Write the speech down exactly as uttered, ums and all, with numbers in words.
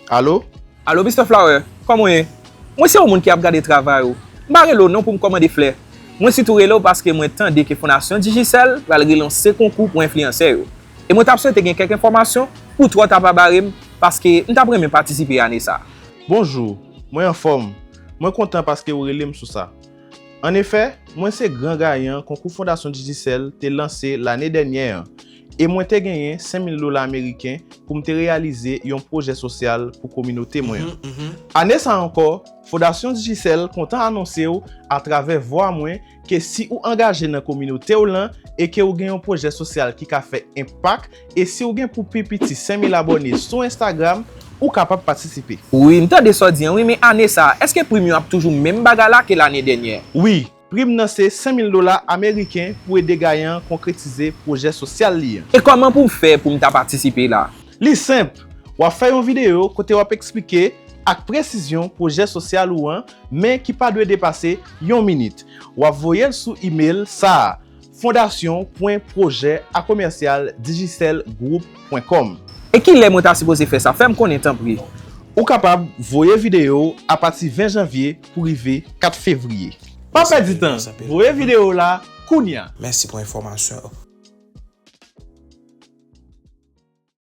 Alo? Alo, Mister Flower, kòman w ye? Mwen se yon moun ki ap gade travay ou. M pa rele w non pou m kòmande flè. Mwen sitou rele w paske mwen tande ke Fondasyon Digicel pral relanse konkou pou enfliyansè yo. E mwen t ap swete gen kèk enfòmasyon pou twò ta pa bare m, paske m t ap renmen patisipe ane sa a. Bonjou, mwen anfòm. Mwen kontan paske ou rele m sou sa. Annefè, mwen se gran gayan konkou Fondasyon Digicel te lanse lane dènyè an, e mwen te genyen senk mil dola ameriken pou m te reyalize yon pwojè sosyal pou kominote mwen an. Ane sa a ankò, Fondasyon Digicel kontan anonse w atravè vwa mwen ke si ou angaje nan kominote w lan e ke ou gen yon pwojè sosyal ki ka fè enpak, e si ou gen pou pi piti senk mil abòne sou Instagram, ou kapab patisipe. Wi, m tande sa w di an wi, men ane sa a, èske prim yo ap toujou menm bagay la ke lane dènyè? Wi, prim nan se senk mil dola ameriken pou ede gayan an konkretize pwojè sosyal li an. E kòman pou m fè pou m ta patisipe la? Li senp, w ap fè yon videyo kote w ap eksplike ak presizyon pwojè sosyal ou an, men ki pa dwe depase yon minit. W ap voye l sou imel sa a, fondasyon pwen pwojè a komèsyal digicel group pwen com. E kilè mwen ta sipoze fè sa? Fè m konnen, tanpri. Ou kapab voye videyo w apati ven janvye pou rive kat fevriye. Pa pèdi tan, voye videyo w la kounye a. Mèsi pou enfòmasyon yo.